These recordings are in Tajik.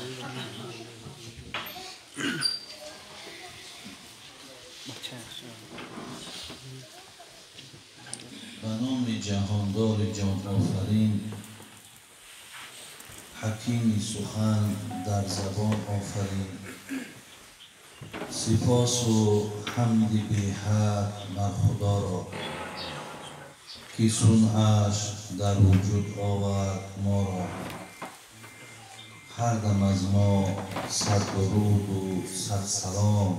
به نام جهاندار جان آفرین، حکیمی سخن در زبان آفرین، سپاس و حمد بی حد مر خدا را که صنعش در وجود آورد ما را. هر دم از ما صد درود و صد سلام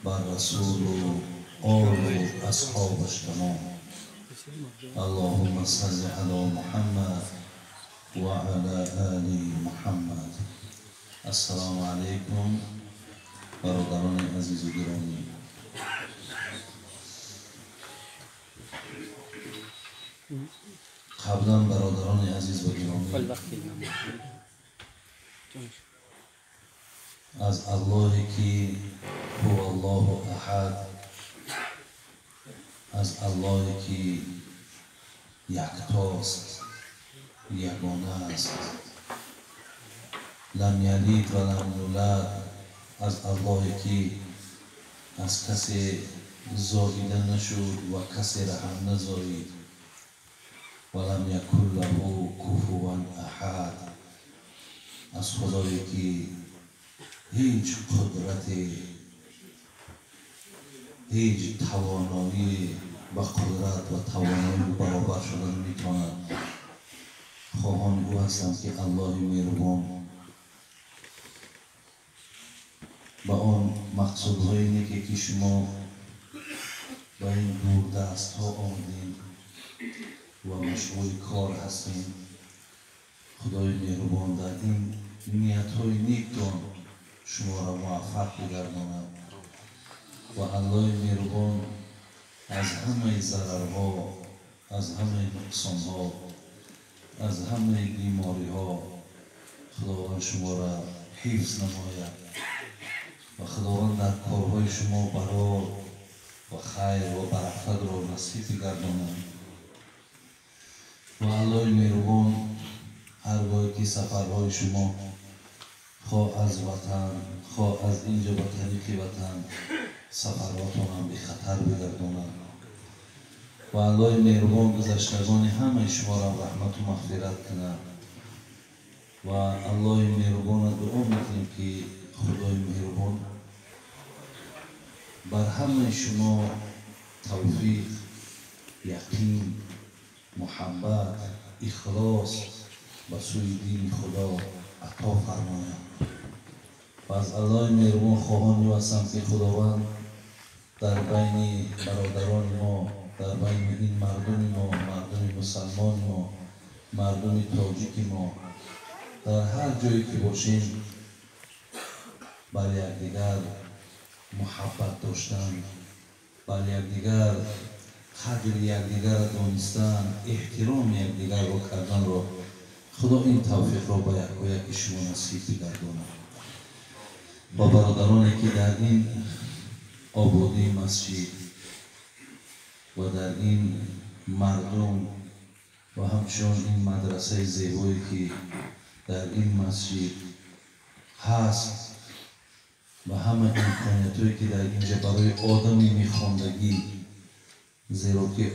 بر رسول و آل و اصحابش تمام. اللهم صل علی محمد و علی آل محمد. السلام علیکم برادران عزیز و گرامی. قبلا برادران عزیز و گرامی، از الله که هو الله احد، از الله که یکتاست، یگانه است، لم یلد و لم یولد، از الله که از کسی زاییده نشد و کسی را هم نزایید، و لم یکن له کفوا احد، از خدایی که هیچ قدرت، هیچ توانایی با قدرت و توانایی برابر شده نمیتواند. خواهان او هستم که الله مهربان به آن مقصودهای نیکی که شما به این دور دست ها آمدین و مشغول کار هستین، خدای مهربان در این نیت های نیکتان شما را موفق بگرداند و الله مهربان از همه ضررها، از همه نقصانها، از همه بیماریها خداوند شما را حفظ نماید و خداوند در کارهای شما برار و خیر و برکت را نصیب گرداند. و الله مهربان هرگاه که سفرهای شما خواه از وطن خواه از اینجا به طریق وطن، سفرهاتان هم به خطر بگرداند و الله مهربان گذشتگان همه شما را رحمت و مغفرت کند. و الله مهربان دعا میکنیم که خدای مهربان بر همه شما توفیق، یقین، محبت، اخلاص به سوی دین خدا عطا فرماید. و از الله مهربان خواهان هستم که خداوند در بین برادران ما، در بین این مردم ما، مردم مسلمان ما، مردم تاجیک ما، در هر جایی که باشیم بر یکدیگر محبت داشتن، بر یکدیگر قدر یکدیگر را دانستن، احترام یکدیگر را کردن را خدا این توفیق را به یک شما نصیب بگرداند. با برادرانی که در این آبادی مسجد و در این مردم و همچنان این مدرسه زیبایی که در این مسجد هست و همه امکانیت‌هایی که در اینجا برای آدمی میخواندگی، زیرا که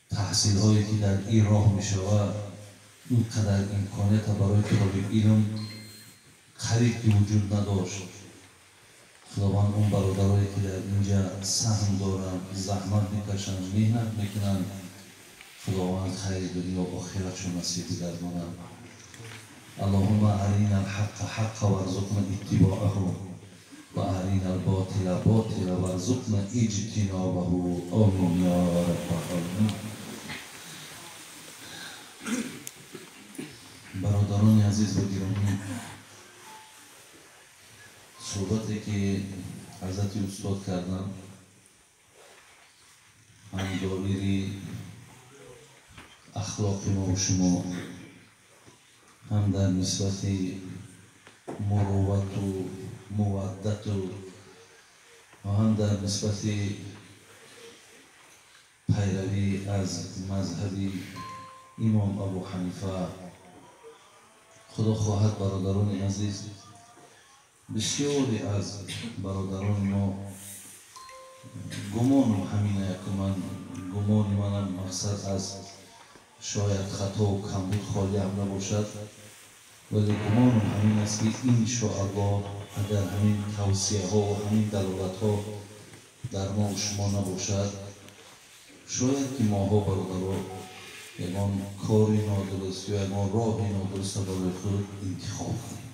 تحصیل هایی که در این راه میشود اینقدر امکانیت برای طالب علم قریب که وجود نداشت. خداوند اون برادرایی که در اینجا سهم دارند، زحمت میکشند، مهنت میکنند، خداوند خیر دنیا و آخرتشون نصیب بگرداند. اللهم ارنا الحق حقا وارزقنا اتباعه و ارنا الباطل باطلا وارزقنا اجتنابه. آمین یا رب العالمین. برادران عزیز و گرامی، صحبتی که حضرت استاد کردن هم دایره اخلاق ما و شما، هم در نسبت مروت و مودت و هم در نسبت پیروی از مذهب امام ابو حنیفه، Худо хоҳад, бародарони азиз, бисёре аз бародарони мо гумонам ҳамина, ман гумони манам мақсад аз шояд хатову камбуд холиам набошад, вале гумонам ҳамин аст, ки иншоаллоҳ агар ҳамин тавсияҳо ва ҳамин далолатҳо дар мо шумо набошад, шояд ки моҳо, бародаро, ягон кори нодуруст ё ягон роҳи нодуруста барои худ интихоб кунем.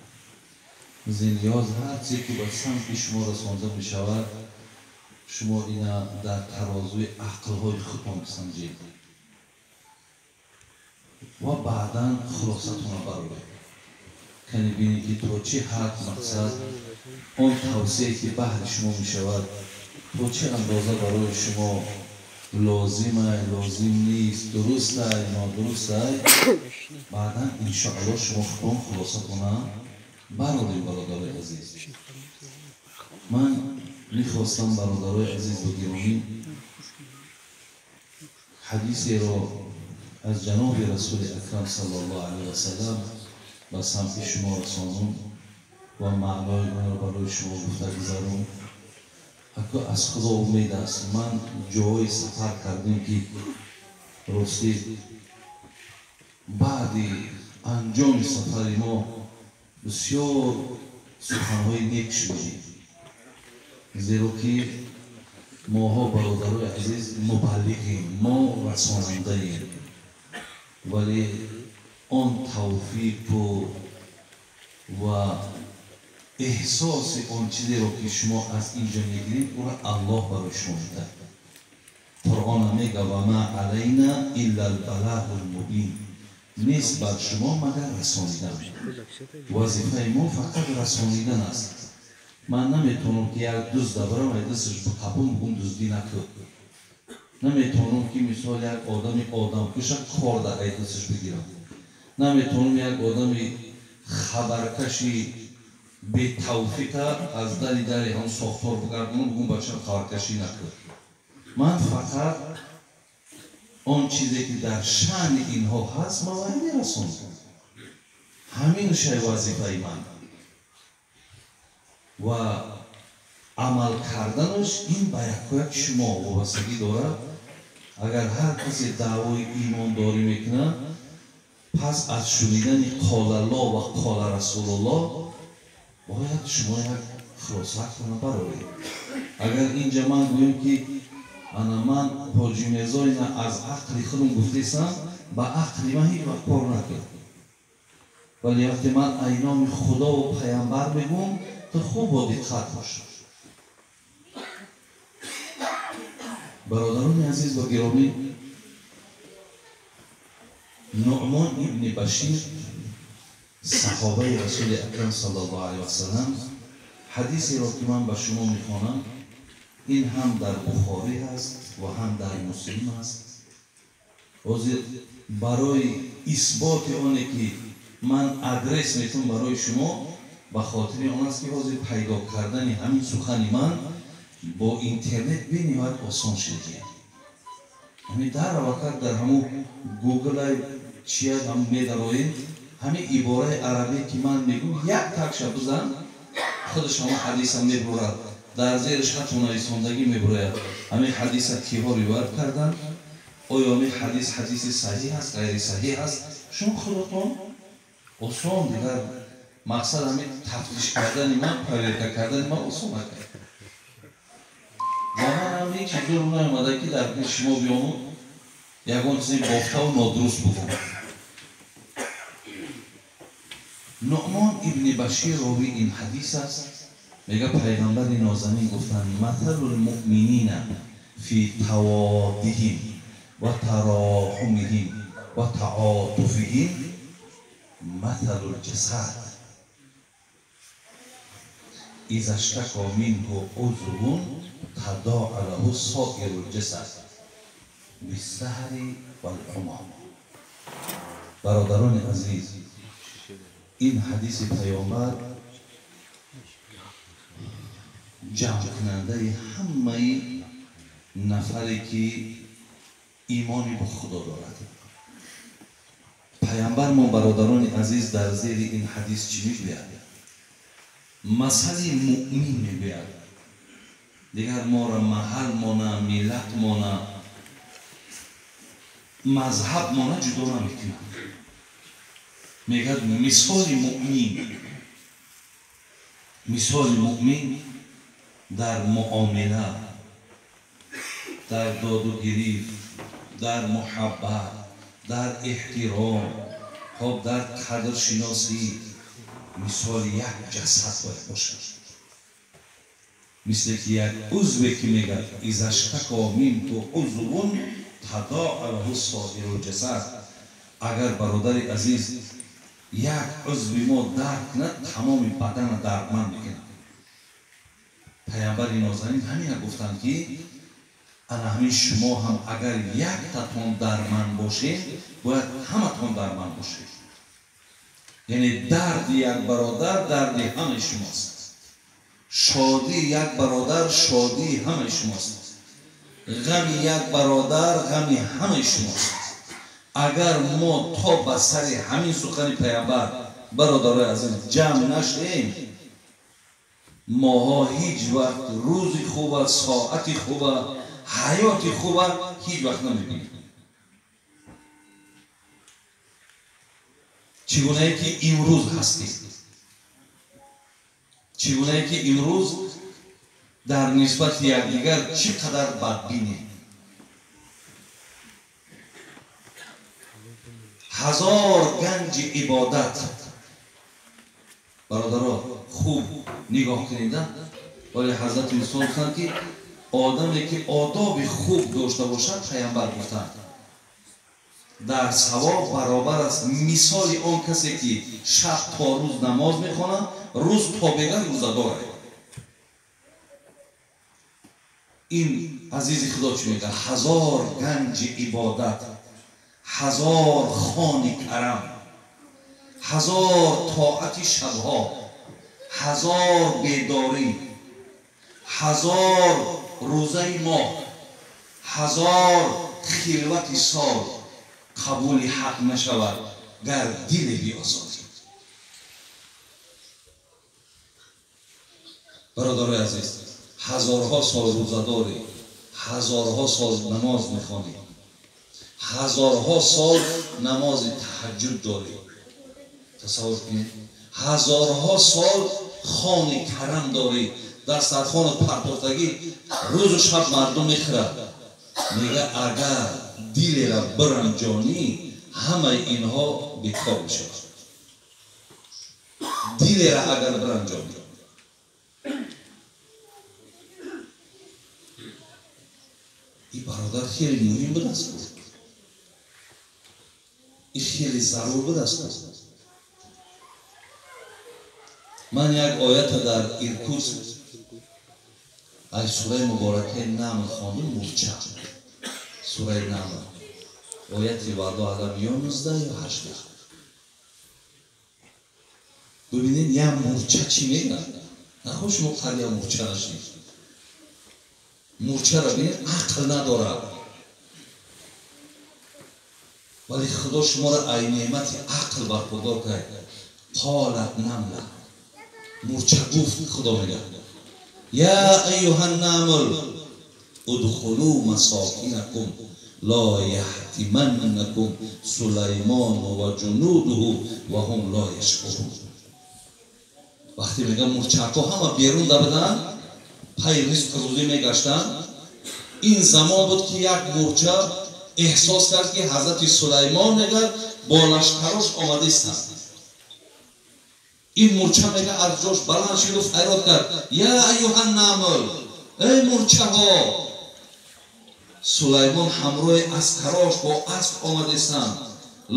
Зин ниёз ҳар чизе ки ба самти шумо расонда мешавад, шумо ина дар тарозуи ақлҳои худтон бисанҷед ва баъдан хулосатонро бароред. Кани бинед, ки то чӣ ҳад мақсад он тавсияе ки баҳри шумо мешавад, то чӣ андоза барои шумо лозимай, лозим нест, дурустай, нодурустай. Баъдан иншоаллоҳ шумо худтон хулосатона бароред. Бародарои азиз, ман мехостам, бародарои азизу гиромӣ, ҳадисеро аз ҷаноби Расули Акрам саллаллоҳу алайҳи васалам ба самти шумо расонум ва маънои онро барои шумо гуфта гузарум. Ако аз Худо умед аст, ман ҷои сафар кардем, ки ростӣ баъди анҷоми сафари мо бисёр суханҳои нек шунидем, зеро ки моҳо, бародарои азиз, мубаллиғем, мо расонандаем, вале он тавфиқу ва эҳсоси он чизеро, ки шумо аз инҷо мегиред, ӯро Аллоҳ барои шумо медиҳад. Қуръона мега: «Ва ма алайна илла албалагу лмубин». Нест бар шумо магар расонидан. Вазифаи мо фақат расонидан аст. Ман наметавонам, ки як дузда барам, ай дасташ биқапам, бугум: «Дуздӣ накун». Наметавонам, ки мисол як одами одамкуша корда ай дасташ бигирам. Наметавонам як одами хабаркаши бетавфиқа аз дари ҳам сохтор бигардонам, бугум: «Бачам, хабаркашӣ накун». Ман фақат он чизе ки дар шаъни инҳо ҳаст, ман вай мерасонам. Ҳамин шай вазифаи ман ва амал карданаш ин ба якояк шумо вобастагӣ дорад. Агар ҳар касе даъвои имондорӣ мекунад, пас аз шунидани қолаллоҳ ва қола Расулуллоҳ бояд шумо як хулосатона бароред. Агар инҷа ман гӯем, ки ана ман Ҳоҷи Мирзо ина аз ақли худам гуфтесам, ба ақли ман ҳеҷ вақт кор накард, вале вақте ман айноми Худову Паямбар мегӯм, ту хуб бо диққат бош. Бародарони азиз ва гиромӣ, Нуъмон ибни Башир, саҳобаи Расули Акрам саллаллоҳу алайҳи васалам, ҳадисеро ки ман ба шумо мехонам, ин ҳам дар Бухорӣ ҳаст ва ҳам дар Муслим аст. Ҳозир барои исботи оне ки ман адрес метавонам барои шумо, ба хотири он аст, ки ҳозир пайдо кардани ҳамин сухани ман бо интернет бениҳоят осон шудагиям. Ҳамин дар аввакат дар ҳамун Гуглай чия ҳам медароем, ҳамин ибораи арабие ки ман мегӯм, як такша бизан, худаш ҳамон ҳадиса мебурад, дар зериш ҳатто нависондагӣ мебурояд, ҳамин ҳадиса киҳо ривоят карданд, оё ҳамин ҳадис ҳадиси саҳиҳ аст, ғайри саҳиҳ аст. Шумо худатон осон, дигар мақсад ҳамин тафтиш кардани ман, проверка кардани ман осон накард. Ва манам ҳеҷ зур наомада, ки дар пеши шумо биёму ягон чизе бофтаву нодуруст бугӯм. Нуъмон ибни Башир ровии ин ҳадис аст. Мега, пайғамбари нозанин гуфтанд: «Маталу лмуъминина фи таводдиҳим ва тароҳумиҳим ва таотуфиҳим маталу лҷасад, иза штако минҳу узвун тадоа лаҳу соиру лҷасад биссаҳри валҳумо». Бародарони азиз, ин ҳадиси паёмбар ҷамъкунандаи ҳамаи нафаре ки имони бо Худо дорад. Пайғамбармон бародарони азиз дар зери ин ҳадис чӣ мегӯяд? Масали муъмин мегӯяд. Дигар моро маҳал мона, миллат мона, мазҳаб мона ҷудо намекунад. Мегӯяд мисоли муъмин, мисоли муъмин дар муомила, дар доду гирифт, дар муҳаббат, дар эҳтиром, хоб дар қадршиносӣ мисоли як ҷасад бояд бошад. Мисле ки як узве ки мегӯяд изаштако минту узвун тадоа лаҳу соирул ҷасад. Агар бародари азиз як узви мо дард кунад, тамоми бадана дардманд мекунад. Пайғамбари нозанин ҳамина гуфтанд ки ана ҳамин шумо ҳам агар яктатон дарманд бошед, бояд ҳаматон дарманд бошед. Яъне дарди як бародар дарди ҳамаи шумост, шодии як бародар шодии ҳамаи шумост, ғами як бародар ғами ҳамаи шумост. Агар мо то ба сари ҳамин сухани пайғамбар бародарои азиз ҷамъ нашем, моҳо ҳеҷ вақт рӯзи хуба, соати хуба, ҳаёти хуба ҳеҷ вақт намебинем. Чӣ гунае ки имрӯз ҳастем, чӣ гунае ки имрӯз дар нисбати якдигар чӣ қадар бадбинем. Ҳазор ганҷи ибодат, бародаро хуб нигоҳ кунед. Вале ҳазрати Мусо гуфтанд ки одаме ки одоби хуб дошта бошад, пайғамбар гуфтанд, дар савоб баробар аст мисоли он касе ки шаб то рӯз намоз мехонад, рӯз то бегар рӯзадор. Ин азизи худо чӣ мегӯяд? Ҳазор ганҷи ибодат, ҳазор хони карам, ҳазор тоати шабҳо, ҳазор бедорӣ, ҳазор рӯзаи моҳ, ҳазор хилвати сол қабули ҳақ нашавад гар диле биозорӣ. Бародарои азиз, ҳазорҳо сол рӯзадорӣ, ҳазорҳо сол намоз мехонӣ, ҳазорҳо сол намози таҳаҷҷуд дорӣ, тасаввур кунед, ҳазорҳо сол хони карам дорӣ, дастархону партофтагӣ рӯзу шаб мардум мехӯрад. Мега агар дилера биранҷонӣ, ҳамаи инҳо бекор мешавад. Дилера агар биранҷонӣ. Ин бародар хеле муҳим будааст, ин хеле зарур будааст. Ман як оята дар Иркутск аз сураи муборакаи Намл хондум, мурча. Сураи Намл ояти валлоҳу аълам ё 19 ё 18. Бибинед, як мурча чӣ мегӯяд? Нахоҳ шумо қадр як мурча нашинед. Мурчаро бинед, ақл надорад, вале худо шуморо ай неъмати ақл бархурдор кард. Қолат намла, мурча гуфт, худо мегӯяд: я айюҳа намл удхулу масокинакум ло яҳтиманнакум сулаймону ва ҷунудуҳу ва ҳум ло яшъурун. Вақте мегӯям мурчаҳо ҳама берун дабуданд, пай ризқ рӯзӣ мегаштанд, ин замон буд ки як мурча эҳсос кард ки ҳазрати Сулаймон мегӯяд бо лашкарош омадаистанд. Ин мурча мега аз ҷош баланд шуду фарёд кард: я айюҳа намл, эй мурчаҳо, Сулаймон ҳамроҳи аскарош бо асп омадаистанд.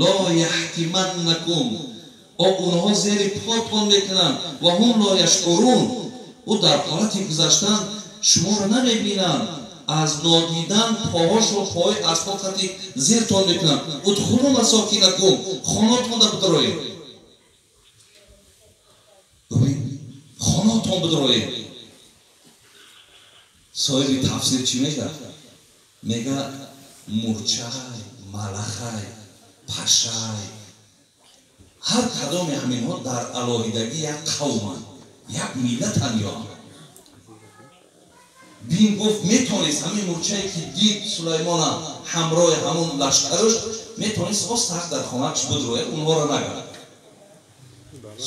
Ло яҳтиманнакум, онҳо зери потон мекунанд, ва ҳум ло яшъурун, ӯ дар ҳолати гузаштан шуморо намебинанд, аз нодидан поҳошро пои аспҳо қати зертон мекунанд. Удхулу масокинакум, хонатонда бидроед. Бибин, хонатон бидроед. Соҳиби тафсир чӣ мегӯяд? Мегӯяд мурчай, малахай, пашай, Ҳар кадоми ҳаминҳо дар алоҳидагӣ як қавманд, як миллатанд. Ё бин гуфт метавонист ҳамин мурчае ки дид Сулаймона ҳамроҳи ҳамон лашкараш метавонист остак дар хонааш будрояд, онҳоро нагард.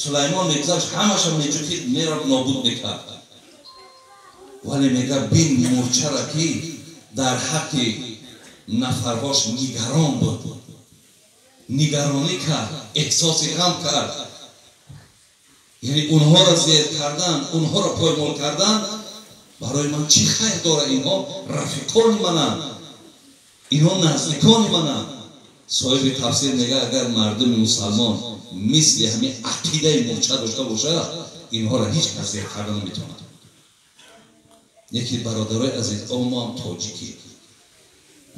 Сулаймон мегузашт, ҳамаша меҷухид, мерафт, нобуд мекард. Вале мега бин мурчара ки дар ҳаққи нафарҳош нигарон буд, нигаронӣ кард, эҳсоси ғам кард. Яъне онҳоро зер кардан, онҳоро поймол кардан барои ман чӣ хайр дора? Инҳо рафиқони мананд, инҳо наздикони мананд. Соҳиби тафсир мега агар мардуми мусалмон мисли ҳамин ақидаи мурча дошта бошад, инҳоро ҳеҷ кас зер карда наметавонад. Яке бародарои азиз, о мо ҳам тоҷикем,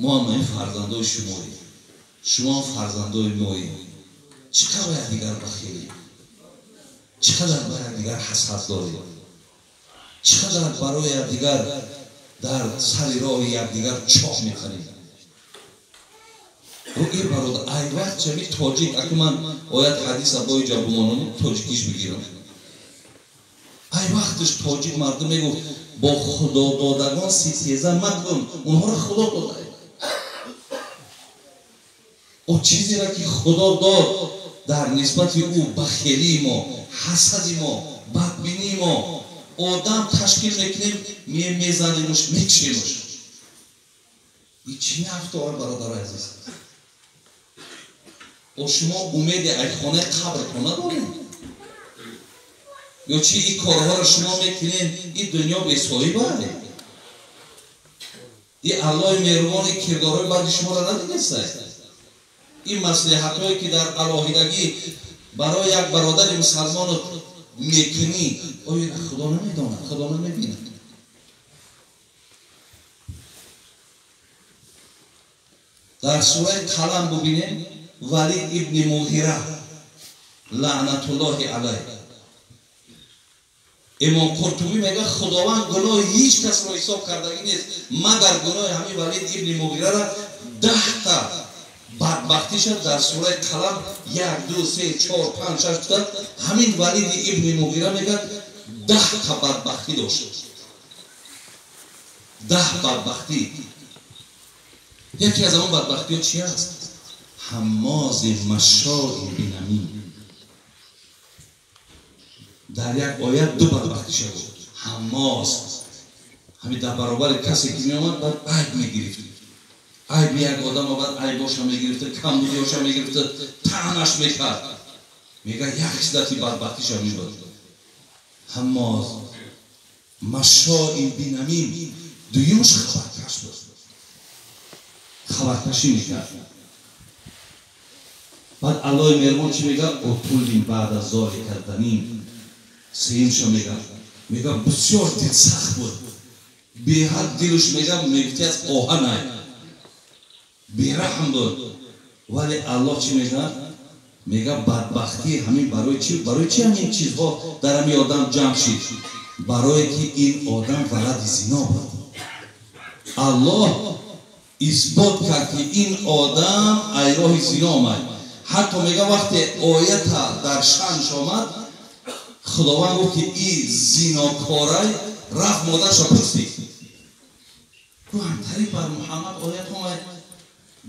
мо ҳам ин фарзандои шумоем, шумо ҳам фарзандои моем. Чӣ қадр ба якдигар бахилем, чӣ қадар ба якдигар ҳасад дорем, чӣ қадар барои якдигар дар сари роҳи якдигар чоҳ мехарем. Эй бародар, ай вақт чами тоҷик, аки ман оят ҳадиса бои ҷабумонам тоҷикиш бигирам. Ай вақташ тоҷик мардум мегуфт бо худододагон ситеза макун, онҳоро худо додае. О чизеро ки худо дод дар нисбати ӯ бахелии мо, ҳасади мо, бадбинии мо одам ташкил мекунем, мезанемуш, мекушемуш. Ин чӣ нафт дорад, бародари азиз? О шумо умеди ай хонаи қабртон надоред? Ё чӣ ин корҳоро шумо мекунед? Ин дунё бесоҳиба? Ин Аллоҳи меҳрубон ин кирдорҳои баъди шуморо надидеста? Ин маслиҳатҳое ки дар алоҳидагӣ барои як бародари мусалмоно мекунӣ, оё Худо намедонад, Худо намебинад? Дар сураи Қалам бубинем, Валид ибни Муғира лаънатуллоҳи алайҳ. Имом Қуртубӣ мегӯяд Худованд гуноҳи ҳеҷ касро ҳисоб кардагӣ нест, магар гуноҳи ҳамин Валид ибни Муғираро 10 бадбахтиша дар сураи Қалам 1, 2, 3, 4, 5, 6 гуфта, ҳамин Валиди ибни Муғира мегӯяд 10 бадбахтӣ дошт. 10 бадбахтӣ. Яке аз он бадбахтиҳо чи аст? Ҳаммози машои бинамим. Дар як оят 2 бадбахтиша буд. Ҳаммоз ҳамин дар баробари касе ки меомад, баъд айб мегирифт. Айби як одам баъд айбоша мегирифта, камбудиёша мегирифта, таънаш мекард. Мега як хислати бадбахтиша мебуд. Ҳаммоз машои бинамим. Дуюмаш хабаркаш буд, хабаркашӣ мекард. Баъд Аллоҳи меҳрубон чӣ мегӯяд? Утуллин баъда золика заним. Сеюмша мегӯяд, мегӯяд бисёр дилсахт буд, беҳад дилаш мегӯяд мегуфти аз оҳанай, бераҳм буд. Вале Аллоҳ чӣ мегӯяд? Мегӯяд бадбахтӣ ҳамин барои чӣ? Барои чӣ ҳамин чизҳо дар ҳамин одам ҷамъ шид? Барое ки ин одам валади зино буд. Аллоҳ исбот кард ки ин одам ай роҳи зино омад. Ҳатто мегӯяд вақте оята дар шанш омад, Худованд гуфт ки ин зинокорай рафт модарша пурсид. Гуфт ҳамтари бар Муҳаммад оят омад,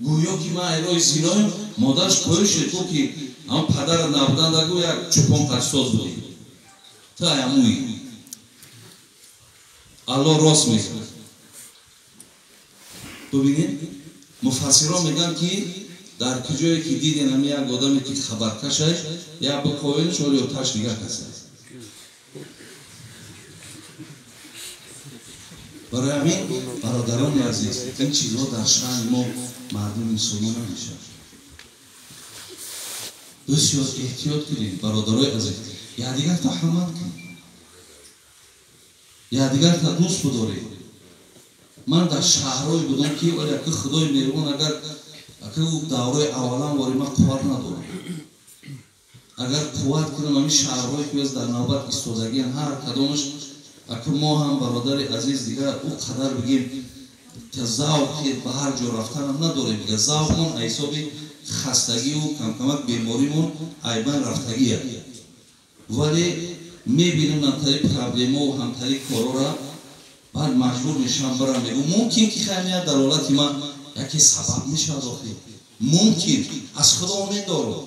гӯё ки ман ай роҳи зиноем. Модараш пурсид, гуфт ки ҳам падарат набуданда, гӯ як чӯпон қачсоз будӣ, ту ай ҳамуӣ. Аллоҳ рост мегӯяд. Бубинед, муфассирон мегӯянд ки дар куҷое ки дидем ҳамин як одаме ки хабаркашай, як бикоинш ё таш дигар кас аст. Барои ҳамин бародарони азиз, ин чизҳо дар шаъни мо мардуми мусулмон намешавад. Бисёр эҳтиёт кунед бародарои азиз, якдигарта ҳурмат кунед, якдигарта дӯст бидоред. Ман дар шаҳрҳое будам ки вале аки Худои меҳрубон агар аки ӯ давраи аввалан вори ман қувват надорам, агар қувват кунам ҳамин шаҳрҳое ки дар навбат истодагиан ҳар кадомаш, аки мо ҳам бародари азиз дигар ӯ қадар бигем завқи ба ҳар ҷо рафтанам надорем. Дигар завқмон ҳисоби хастагиву камкамак беморимон айбан рафтагия. Вале мебинам ҳамтари проблемаву ҳамтари корора, баъд маҷбур мешавам барам, мегӯм мумкин ки хамия дар ҳолати ман яке сабаб мешавад. Охир мумкин аз Худо умед дорам.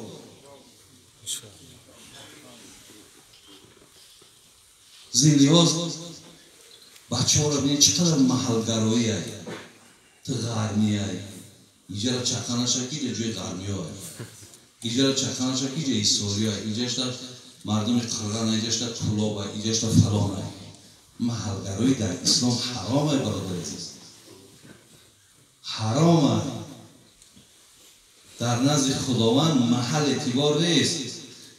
Зин лиҳоз бачаҳоро бинед чӣ қадар маҳалгароиай, ту ғармиай, иҷара чақа наша ки ҷа ҷои ғармиёай, иҷара чақа наша ки ҷа исориай, иҷашта мардуми қирғана, иҷашта кулобай, иҷашта фалонай. Маҳалгароӣ дар ислом ҳаромай, бародари азиз, ҳаромай. Дар назди Худованд маҳал эътибор нест.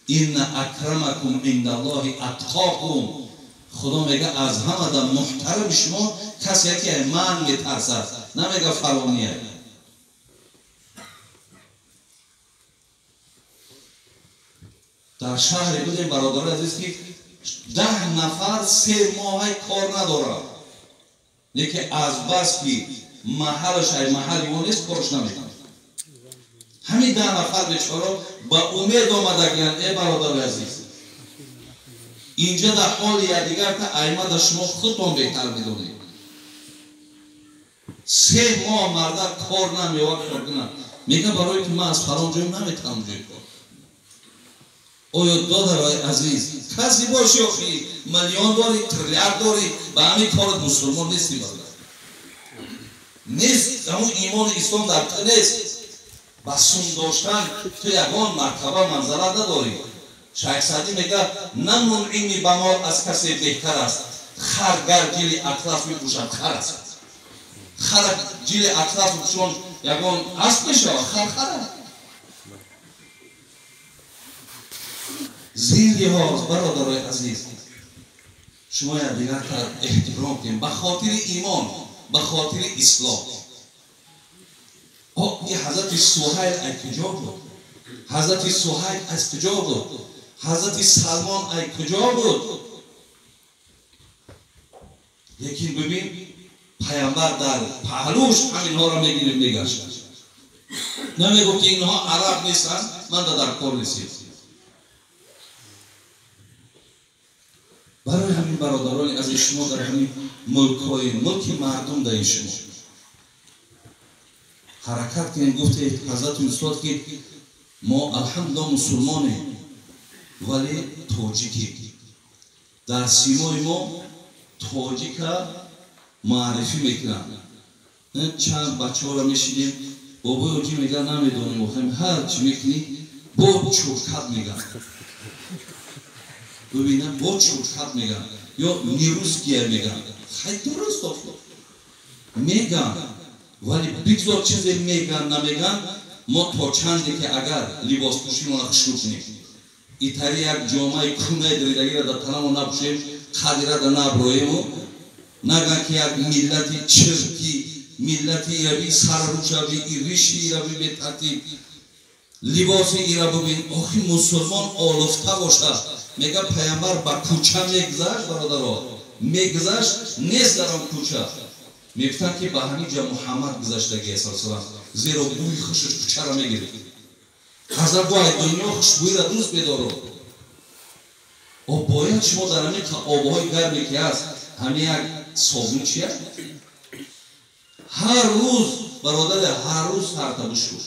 Инна акрамакум индаллоҳи атқокум. Худо мега аз ҳамада муҳтарами шумо касе ки ман метарсад, намега фалония. Дар шаҳре будем, бародари азиз, ки 10 нафар 3 моҳай кор надорад, леки аз бас ки маҳалаш ай маҳали мо нест, корш намекунад. Ҳамин 10 нафар бечоро ба умед омадагиянд. Э бародари азиз, инҷа дар ҳоли якдигарта аймада шумо худтон беҳтар медонед. 3 моҳ марда кор намеёвад, кор кунад. Мега барое ки ман аз фалон ҷой наметавонам ҷои кор. Оё додарои азиз, касе боши охи миллион дорӣ, триллиард дорӣ, ба ҳамин корат мусулмон нести, бародар. Нест, ҳамун имони ислом дар ту нест. Ба сум доштан ту ягон мартаба манзалат надорӣ. Шайх Саъдӣ мега на мунъими ба мол аз касе беҳтар аст, хар гар ҷили атлас мепӯшад хар аст. Хар ҷили атлас пӯшон ягон асп мешавад, хар хар аст. Зин лиҳоз бародарои азиз, шумо якдигарта эҳтиром кунед ба хотири имон, ба хотири ислом. Ин ҳазрати Суҳайл ай куҷо буд? Ҳазрати Суҳайл аз куҷо буд? Ҳазрати Салмон ай куҷо буд? Лекин бибин, паямбар дар паҳлӯш ҳаминҳоро мегирифт, мегашт. Намегуфт ки инҳо араб нестанд, ман дар кор нестем. Барои ҳамин бародарони азиз, шумо дар ҳамин мулкҳои мулки мардум даи шумо ҳаракат кунем. Гуфте ҳазрати устод ки мо алҳамдулиллоҳ мусулмонем, вале тоҷикӣ. Дар симои мо тоҷика муаррифӣ мекунанд. Чанд бачаҳоро мешинем, бобои оҷӣ мега намедонем, охем ҳар чӣ мекунӣ бо чуркат меган. Бибинам бо чуркат меган ё нерусския меган. Хай дуруст охир меган, вале бигзор чизе меган намеган, мо то чанде ки агар либоспӯшимонро хушрӯ кунем, итари як ҷомаи кунаи даридагиро дар танамо напӯшем, қадира да наброему, наган ки як миллати чирки, миллати ираби саррӯшави, риши ираби бетартиб, либоси ира бубин. Охи мусулмон олуфта бошад. Мега паямбар ба кӯча мегузашт, бародаро, мегузашт, нест дар он кӯча. Мегуфтанд ки ба ҳамин ҷа Муҳаммад гузаштагӣ саллаллоҳу, зеро бӯи хушаш кӯчаро мегирифт. Ҳазрат гӯ ай дунё хушбӯиро дӯст медорад. О бояд шумо дар ҳамин обҳои гарме ки ҳаст, ҳамин як собун чи аст? Ҳар рӯз бародаре, ҳар рӯз сарта бишӯр,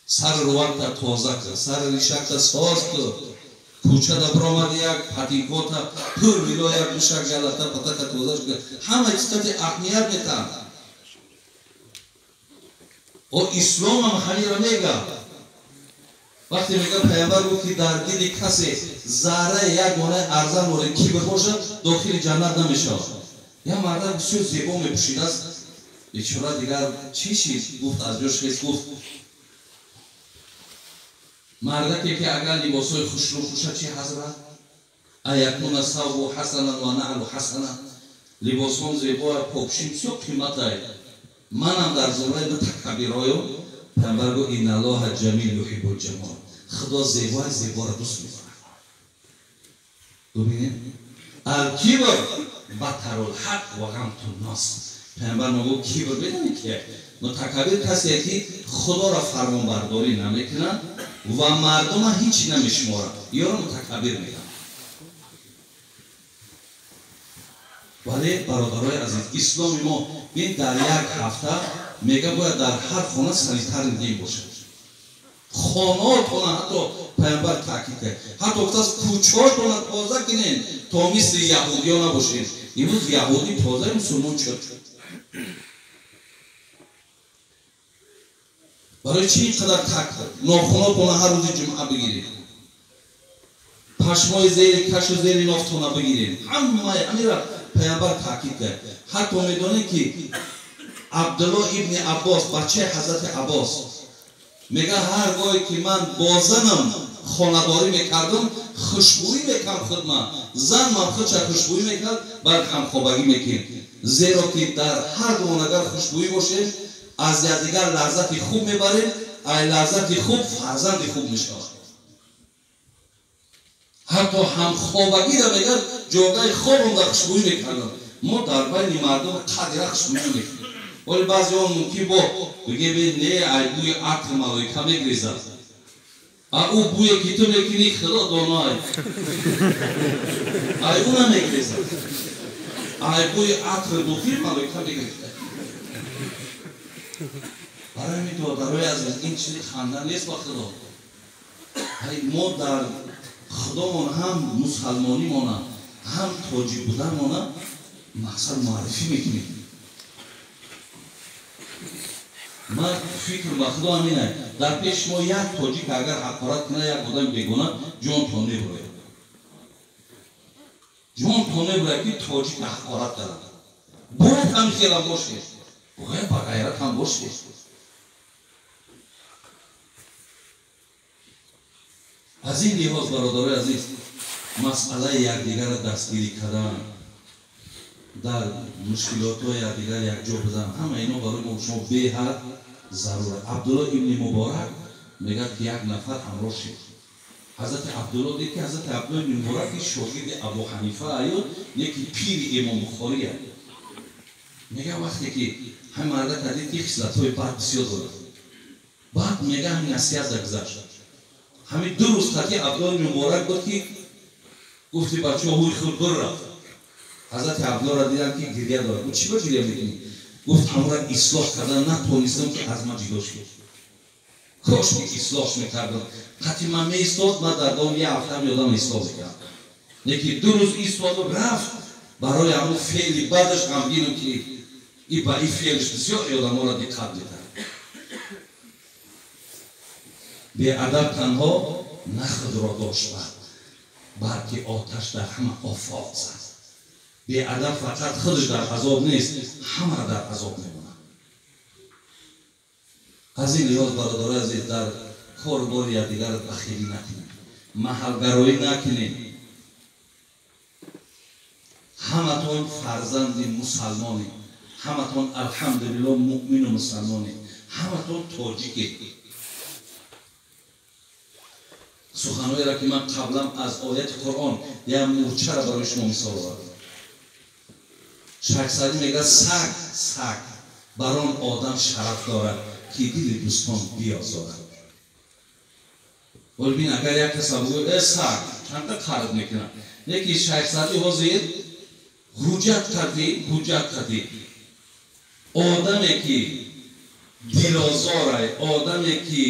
сари рувакта тоза кун, сари ришакта соз кун. Кӯчада биромади як патинкота пур мило як бишак галата патака тоза кун. Ҳама чизати аҳамият метаҳанд. О исломам ҳаминро мега. Вақте мега паямбар гуфт ки дар дили касе зарраи як монаи арзан вори кибр бошад, дохили ҷаннат намешавад. Як мардак бисёр зебо мепӯшидааст. Бечора дигар чӣ чиз гуфт, аз ҷош хез гуфт: мардаке ки агар либосҳои хушрӯ пӯшад чӣ ҳазрат? Аякуна савбу ҳасанан ва наълу ҳасана. Либосҳом зебоа, покшин бисёр қиматай. Манам дар зумраи мутакаббироём. Паямбар гуфт: инналлоҳа ҷамил юҳиббул ҷамол. Худо зебои зеборо дӯст медорад. Бубинед, алкибр батарул ҳақ ва ғамтун нос. Паёмбар мегӯ кибр медонӣ ки мутакаббир касие ки Худоро фармонбардорӣ намекунад ва мардума ҳеҷ намешуморад, ёро мутакаббир мегӯянд. Вале бародарои азиз, исломи мо бин дар як ҳафта мега бояд дар ҳар хона санитарный день бошад. Хонаотона ҳатто паёмбар таъкид кард, ҳатто гуфтааст кӯчаотона тоза кунед то мисли яҳудиё набошед. Имрӯз яҳудӣ тоза, мусулмон чӯр. Барои чӣ инқадар таъкид? Нохунотона ҳар рӯзи ҷумъа бигиред, пашмои зери кашу зери нофтона бигиред. Ҳамаи ҳамира паёмбар таъкид кард. Ҳатто медонед ки Абдулло ибни Аббос, бачаи ҳазрати Аббос, мега ҳар гоҳе ки ман бо занам хонадорӣ мекардам, хушбӯӣ мекардам худма, зан ман худша хушбӯӣ мекард, баъд ҳамхобагӣ мекунем. Зеро ки дар ҳар гумон агар хушбӯӣ бошем, аз якдигар лаззати хуб мебарем, ай лаззати хуб фарзанди хуб мешавад. Ҳатто ҳамхобагиро мегӯяд ҷогаи хобам дар хушбӯӣ мекардам. Мо дар байни мардум қадира хушбӯӣ мекунем. Вале баъзеҳо мумкин бо бигӯяд не, ай бӯи атр малоика мегрезад, а ӯ бӯе ки ту мекунӣ худо доно ай, ай ӯ намегрезад, ай бӯи атр духир малоика мегрезад. Барои ҳамин додарои азиз, ин чизи ханда нест ба худо. Мо дар худомон ҳам мусалмонимона, ҳам тоҷик буданмона мақсад муаррифӣ мекунем. Ман фикр ба худо ҳамин, дар пеши мо як тоҷик агар ҳақорат кунад, як одами бегона, ҷонтон мебурояд, ҷонтон мебурояд ки тоҷик ҳақорат кардад. Бояд ҳам хелам бошед, бояд ба ғайрат ҳам бошед. Аз ин лиҳоз бародарои азиз, масъалаи якдигарро дастгирӣ кардан, дар мушкилотҳои якдигар якҷо будан, ҳама ино барои мо шумо беҳад зарур. Абдулло ибни Муборак мегӯяд ки як нафар ҳамроҳ шид. Ҳазрати Абдулло дид ки ҳазрати Абдулло ибни Муборак ки шогирди Абу Ҳанифа аю, яки пири Имом Бухория. Мега вақте ки ҳамин мардака дид ки хислатҳои бад бисёр дорад, баъд мега ҳамин насиҳат гузашт. Ҳамин ду рӯз қати Абдулло ибни Муборак буд ки гуфти бачаҳо ҳуй худ бур рафт. Ҳазрати Абдуллоро дидам ки гиря дорад. Гуфт чӣ ба гиря мекунӣ? Гуфт ҳамонро ислоҳ кардан натонистам ки аз ман ҷудо шуд. Кош ки ислоҳ мекардам. Қати ман меистод, ман дар давоми як ҳафта ёдам ислоҳ мекардам. Лекин ду рӯз истоду рафт, барои ҳамон феъли бадаш ғамгинам ки и ба ин феълш бисёр одаморо диққат медиҳад. Беадаб танҳо на худро дошт, балки оташ дар ҳама офоқ зад. Беадаб фақат худаш дар азоб нест, ҳамаро дар азоб мемонад. Аз ин лиҳоз бародарои азиз, дар кору бори якдигарро бахилӣ накунем, маҳалгароӣ накунем. Ҳаматон фарзанди мусалмонем, ҳаматон алҳамдулилло муъмину мусалмонем, ҳаматон тоҷикед. Суханҳоеро ки ман қаблан аз ояти Қуръон як мурчаро барои шумо мисол овардам. Шайх Саъдӣ мегӯяд саг саг бар он одам шараф дорад ки дили дӯстон биозорад. Вале бин агар як каса бигӯяд э саг чанд қарз мекунад, лекин Шайх Саъдӣ ҳозир ҳуҷҷат кардӣ, одаме ки дилозорай, одаме ки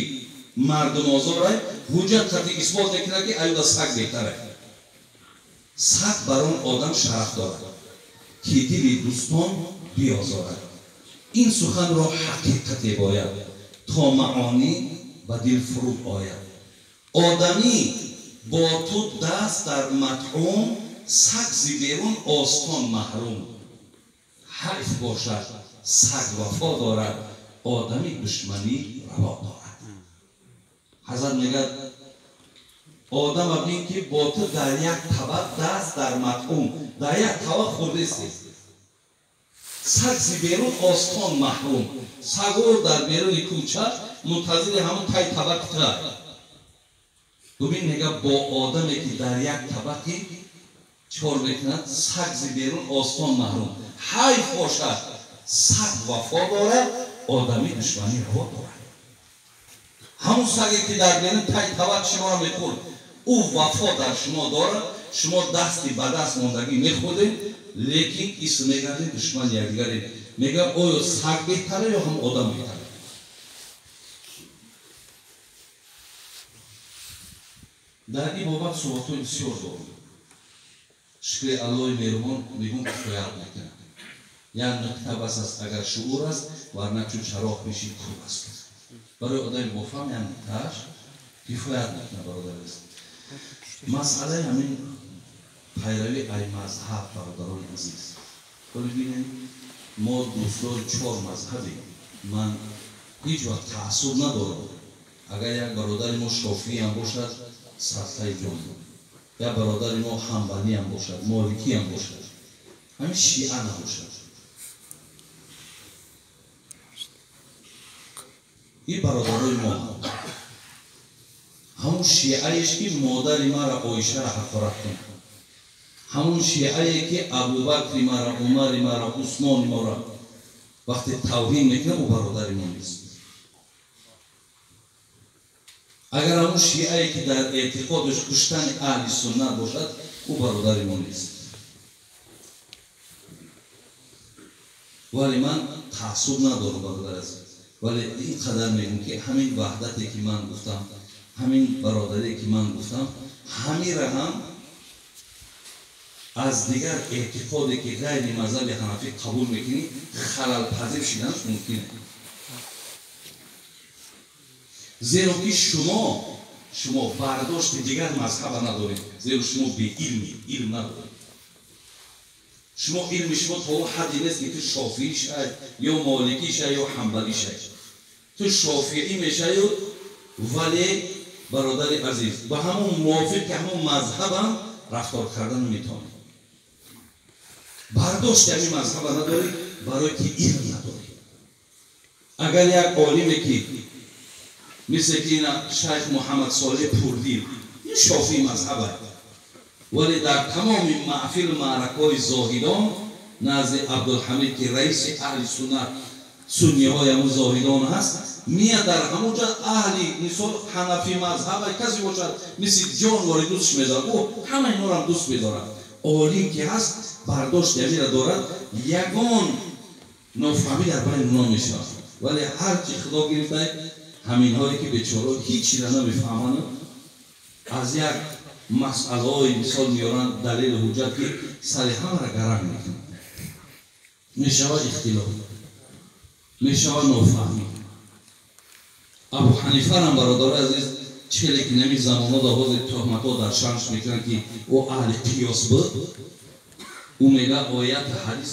мардумозорай, ҳуҷҷат кардӣ исбот мекунад ки аюда саг беҳтарай. Саг бар он одам шараф дорад ки дили дӯстон биозорад. Ин суханро ҳақиқате бояд то маъонӣ ба дил фуруд ояд. Одамӣ бо ту даст дар матъум, саг зи берун остон маҳрум. Ҳайф бошад саг вафо дорад, одамӣ душманӣ раво дорад. Ҳазрат мегӯяд одама бин ки бо ту дар як табақ даст дар матъум, дар як табақ хӯрдест. Саг зи берун остон маҳрум, сагор дар беруни кӯча мунтазири ҳамон тай табақи ту. Бубин мега бо одаме ки дар як табақи чикор мекунад, саг зи берун остон маҳрум. Ҳайф бошад Саг вафо дорад, одами душманӣ раво дорад. Ҳамун саге ки дар берун тай тавак шуморо мехӯрд, ӯ вафо дар шумо дорад, шумо дасти ба даст мондагӣ мехӯрдед, лекин исм мегардед душмани якдигаре. Мегӯяд, оё саг беҳтара ё ҳам одам беҳтара? Дар ин бобат суҳбатҳои бисёр дорам. Шукри Аллоҳи меҳрубон мегӯм кифоят мекунад. Як нуқта бас аст, агар шуур аст, варна чун чароғ пеши кур аст. Барои одами бофаҳм як нуқтааш кифоят мекунад, бародар азиз. Масъалаи ҳамин пайравӣ ай мазҳаб, бародарони азиз. Вале бинед, мо дӯстдори чор мазҳабем. Ман ҳеҷ вақт таассуб надорам. Агар як бародари мо шофииам бошад, садқаи ҷон. Як бародари мо ҳанбалиам бошад, моликиам бошад, ҳамин шиа набошад. Ин бародарои мо ҳамун шиаеш ки модари мара Оишаро ҳақорат кунад, ҳамун шиае ки Абубакри мара, Умари мара, Усмони мара вақте тавҳин мекунад, ӯ бародари мо нест. Агар ҳамун шиае ки дар эътиқодаш куштани аҳли суннат бошад, ӯ бародари мо нест. Вале ман таассуб надорам, бародар азиз. Вале ин қадар мегӯм ки ҳамин ваҳдате ки ман гуфтам, ҳамин бародаре ки ман гуфтам, ҳамира ҳам аз дигар эътиқоде ки ғайри мазҳаби ҳанафӣ қабул мекунӣ, халалпазир шиданаш мумкин аст. Зеро ки шумо бардошти дигар мазҳаба надоред, зеро шумо беилмӣ, илм надоред. Шумо илми шумо то ҳадде нест ки ту шофиӣ шай ё моликӣ шай ё ҳанбалӣ шай. Ту шофиӣ мешавӣ, вале бародари азиз, ба ҳамон мувофиқ ки ҳамон мазҳабам рафтор кардан наметавонӣ. Бардошти ҳамин мазҳаба надорӣ, барое ки илм надорӣ. Агар як олиме ки мисле ки ина шайх Муҳаммад Солеҳ Пурдил, ин шофии мазҳаба, вале дар тамоми маҳфилу маъракаҳои зоҳидон назди Абдулҳамид ки раиси аҳли суннат сунниҳои ҳамун зоҳидон ҳаст, меяд дар ҳамон ҷо аҳли мисол ҳанафи мазҳаба касе бошад, мисли ҷонвори дӯстш медорад, ӯ ҳама инҳоро дӯст медорад. Олим ки ҳаст, бардошти ҳамира дорад, ягон нофаҳмӣ дар байни онҳо мешавад. Вале ҳар чи худо гирифта, ҳаминҳое ки бечораҳо ҳеҷ чизро намефаҳманд, аз як масъалаҳои мисол меоранд далелу ҳуҷҷат ки сари ҳамаро гаранг мекунад. Мешавад ихтилоф, мешавад нофаҳмӣ. Абу Ҳанифарам, бародарои азиз, челе ки нами замонҳо дар ҳозир туҳматҳо дар шанш мекунанд ки ӯ аҳли қиёс буд, ӯ мегӯяд оят ҳадис